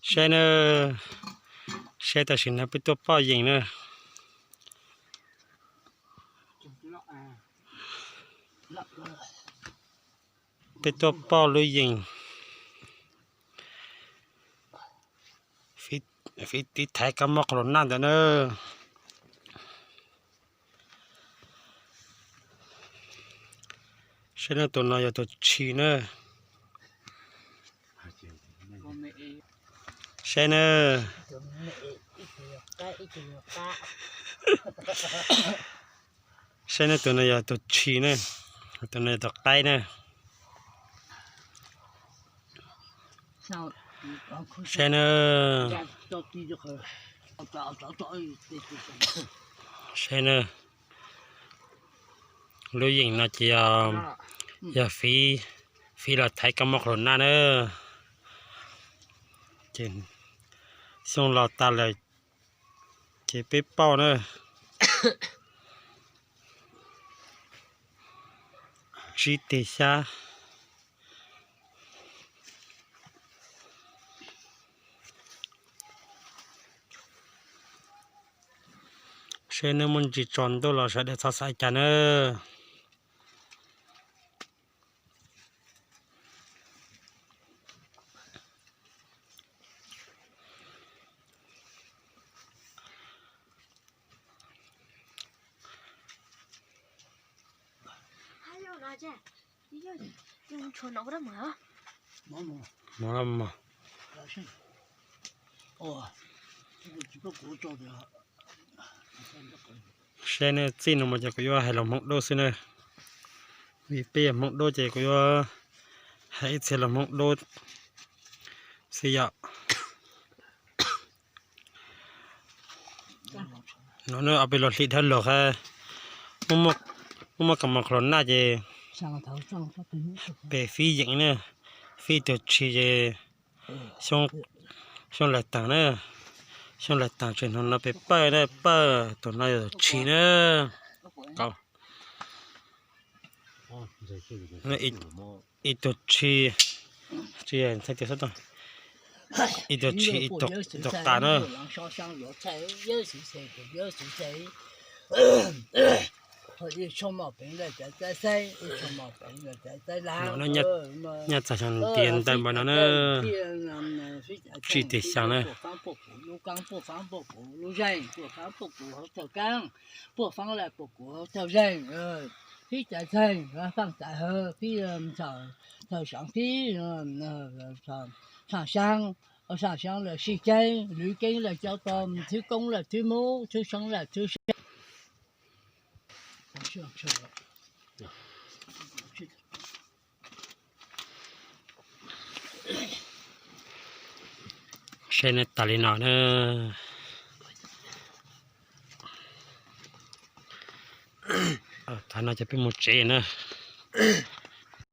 Saib na, saib tam sim no peb tuaj pauj yees na. Peb tuaj pauj lub yees, fiv tiv thaiv kab mob qhov los naj ntawd na. Saib na, tus no yog tus tshis na. Saib na, saib na, tus no yog tus tshis na, tus no yog tus qaib na. Saib na, saib na, lub yees no ces yog, yog fiv, fiv los thaiv kab mob qhov los naj na. Ces xyoo los tas lawm ces peb pauj na. Tsib teg xyab. Saib nej muaj ntsis tsaus ntuj los sawv daws txhob xav cas na. Saib nej, txij no mas ces kuv yuav hais los Hmoob Dub xwb na. Vim peb yog Hmoob Dub ces kuv yuav hais ib txhia los Hmoob Dub xwb yom. No ob peb los hli dhawb los qab, muaj muaj kab mob qhov los naj ces peb fiv yees na, fiv tus tshis ces xyoo lawv taag na, xyoo lawv taag tseem hnub no peb pawj na, pawj tus no yog tus tshis na. Ib tug tshis, ib tug tshis ib tug qas na. Nyaj txag xyoo ntiav ntawm npaum no na, tsib teg xyoo na. Puag faab lawm puag kuv taug zeeg, fib cawv txeeg, faaj txav hawv, fib thaw saav fib, saam saav, saam saav lawm sib ceeb, lwv keeb lawm cov to, thwb koob lawm thwb mub, thwb seeb lawm thwb seeb. Saib nej, tas li no na. Thaum no ces peb mus tsev na.